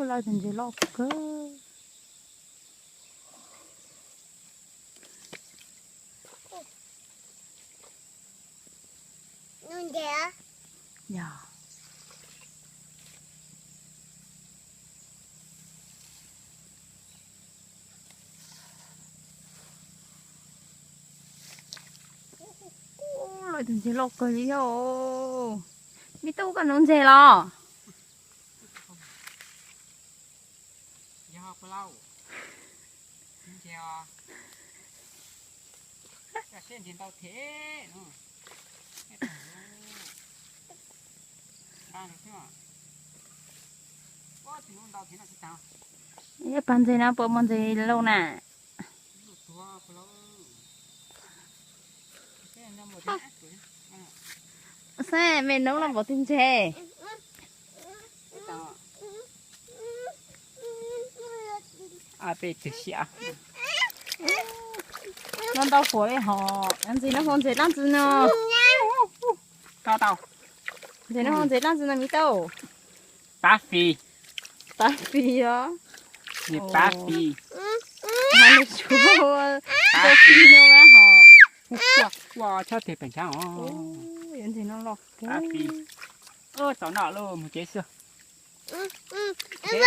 Loj tus ntses loj kawg. Yog. Loj tus ntses loj kawg li os. Me tub, koj nuv ntses los? Ib pag ntses no puas muaj ntses lauj na? Saib me noob no npaum twg ntses. Peb tus xyab no ntau fuam li hos. Ntses no hu ntses dab tsi no? Ntses no hu ntses dab tsi no me tub? Pab fis. Pab fis os. Pab fis. Nws tsuav pab fis no hos. Ua chob tes pem ntshav os. Ntses no loj kawg. Pab fis. Tau noj lawm, mus tsev xwb.